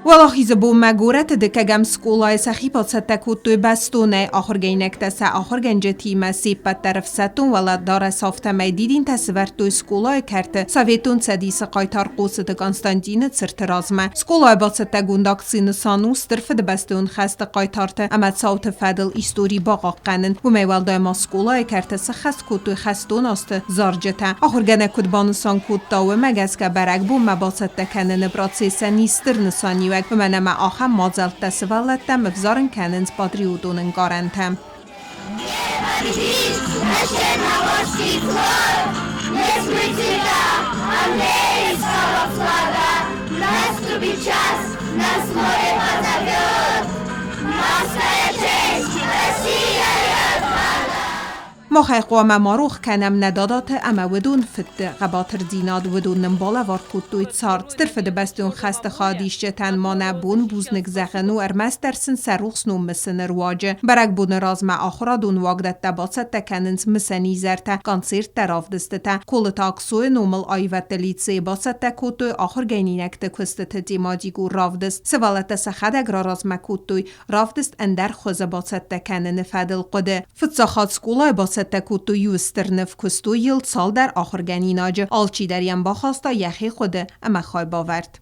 Уӕлахизы бонмӕ горӕты дыккӕгӕм скъолайы сӕхи бацӕттӕ кодтой бӕстонӕй. Ахуыргӕнинӕгтӕ сӕ ахуыргӕнджытимӕ се ппӕт дӕр ӕфсӕддон уӕлӕдарӕс, афтӕмӕй дидинтӕ сывӕрдтой скъолайы кӕрты Советон Цӕдисы хъайтар Хъоцыты Константины цырты размӕ. Скъолайы бацӕттӕгонд акцийы нысан у Стыр Фыдыбӕстӕйон хӕсты хъайтарты ӕмӕ цауты фӕдыл истори бахъахъхъӕнын. Уымӕй уӕлдай ма скъолайы кӕрты сыххӕст кодтой хӕстон азты зарджытӕ. Ахуыргӕнӕг куыд банысан кодта, уымӕ гӕсгӕ бӕрӕгбонмӕ бацӕттӕ кӕныны процессӕн ис стыр нысаниуӕг, уымӕн ӕмӕ ахӕм мадзӕлттӕ сывӕллӕттӕм ӕвзарын кӕнынц патриотон ӕнкъарӕнтӕ. Нас море позовет, Морская честь, Россия Махӕй хъуамӕ ма рох кӕнӕм нӕ дадаты ӕмӕ уыдон фыдты хъӕбатырдзинад, уыдон нын балӕвар кодтой цард. Стыр Фыдыбӕстон хӕсты хайадисджытӕн ма нӕ бон бузныг зӕгъын у ӕрмӕстдӕр сын сӕ рухс ном мысыны руаджы. Бӕрӕгбоны размӕ ахуырадон уагдӕттӕ бацӕттӕ кӕнынц мысӕн изӕртӕ, концерттӕ, равдыстытӕ. Колыты Аксойы номыл аивӕдты лицейы бацӕттӕ кодтой ахуыргӕнинӕгты куыстыты тематикон равдыст. Сывӕллӕттӕ сӕхӕдӕг раразмӕ кодтой равдыст ӕндӕр хуызы бацӕттӕ кӕныны фӕдыл хъуыды. Фыццаг хатт скъолайы бацӕттӕ кодтой иу стыр ныв, куыстой йыл цалдӕр ахуыргӕнинаджы, алчидӕр йӕм бахаста йӕхи хъуыды ӕмӕ хайбавӕрд.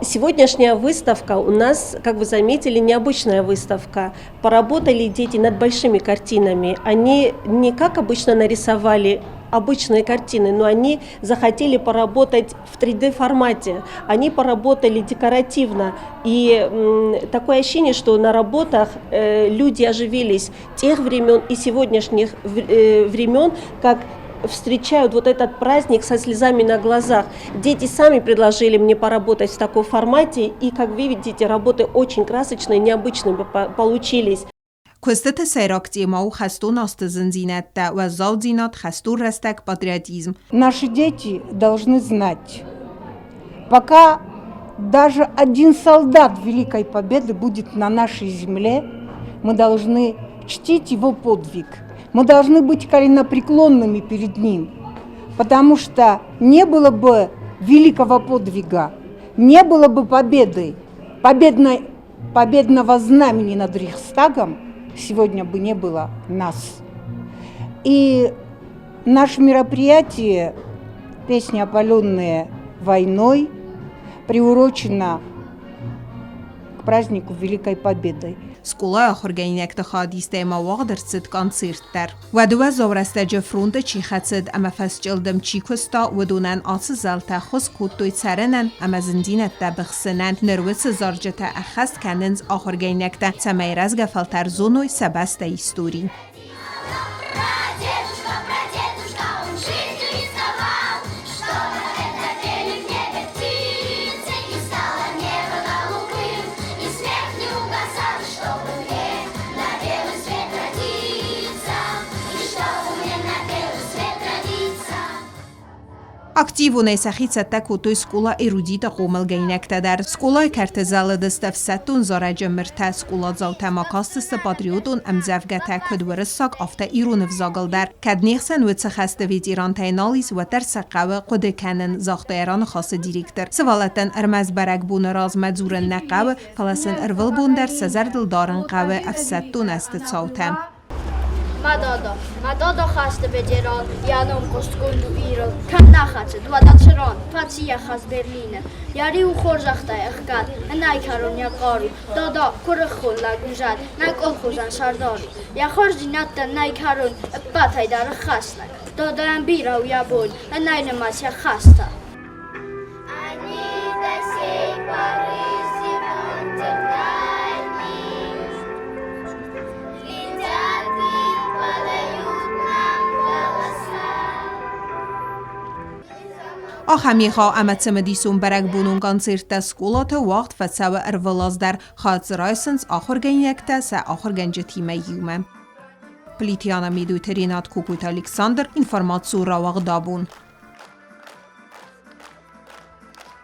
Сегодняшняя выставка у нас, как вы заметили, необычная выставка. Поработали дети над большими картинами. Они не как обычно нарисовали обычные картины, но они захотели поработать в 3D-формате. Они поработали декоративно. И такое ощущение, что на работах люди оживились тех времен и сегодняшних времен, как встречают вот этот праздник со слезами на глазах. Дети сами предложили мне поработать в таком формате, и, как вы видите, работы очень красочные, необычные получились. Куыстыты сӕйраг темӕ у хӕстон азты зындзинӕдтӕ, уӕззаудзинад, хӕстон рӕстӕг, патриотизм. Наши дети должны знать, пока даже один солдат Великой Победы будет на нашей земле, мы должны чтить его подвиг. Мы должны быть коленопреклонными перед ним, потому что не было бы великого подвига, не было бы победы, победной победного знамени над Рейхстагом, сегодня бы не было нас. И наше мероприятие «Песни, опаленные войной» приурочено к празднику Великой Победы. Скъолайы ахуыргӕнинӕгты хайадистӕй ма уагъд ӕрцыд концерт дӕр. Уӕды уӕззау рӕстӕджы фронты чи хӕцыд ӕмӕ фӕсчъылдым чи куыста, уыдонӕн ацы зӕлтӕ ххуыс кодтой цӕрынӕн ӕмӕ зындзинӕдтӕ быхсынӕн. Ныр уыцы зарджытӕ ӕххӕст кӕнынц ахуыргӕнинӕгтӕ, цӕмӕй рӕзгӕ фӕлтӕр зоной сӕ бӕстӕйы истори. Прадедушка, прадедушка, он жизнью рисковал, чтобы это пели в небе птицы, и стало небо голубым, и смех не угасал, чтобы мне на белый свет родиться, и чтобы мне на белый свет родиться. Активонӕй сӕхи цӕттӕ кодтой скъола Эрудиты хъомылгӕнинӕгтӕ дӕр. Скъолайы кӕрты зӕлыдысты ӕфсӕддон зарӕджы мыртӕ, скъоладзаутӕ ма кастысты патриотон ӕмдзӕвгӕтӕ куыд уырыссаг, афтӕ ирон ӕвзагыл дӕр. Кӕд не хсӕн уыцы хӕсты ветерантӕй нал ис, уӕддӕр сӕ хъӕуы хъуыды кӕнын, загъта йӕ раныхасы директор. Сывӕллӕттӕн ӕрмӕст бӕрӕгбоны размӕ дзурын нӕ хъӕуы, фӕлӕ сын ӕрвылбон дӕр сӕ зӕрдыл дарын хъӕуы ӕфсӕддон ӕзты цаутӕ. Мӕ дада, мӕ дада хӕсты ветеран, йӕ ном хъуыстгонд у Ирыл. Кӕм нӕ хӕцыд, уӕдӕ цы ран, фӕци йӕ хӕс Берлины. Йӕ риу хорзӕхтӕй ӕхгӕд, ӕнӕй кӕрон йӕ хъару. Дада, куырыхон лӕг у зӕд, нӕ колхозӕн сӕрдар у. Йӕ хорздзинӕдтӕн нӕй кӕрон, ӕппӕтӕй дӕр ӕххӕстӕг. Дадайӕн бирӕ у йӕ бон, ӕнӕй нымӕц йӕ хӕстӕ. Они до сей поры зимой дальний Летят и подают нам голоса. Ахӕм егъау ӕмӕ цымыдисон бӕрӕгбонон концерттӕ скъолаты уагъд фӕцӕуы ӕрвылаз дӕр. Хатт дзы райсынц ахуыргӕнинӕгтӕ сӕ ахуыргӕнджытимӕ иумӕ. Плитиана Медойты Ренат Кокойты Александр, информацион рауагъд абон.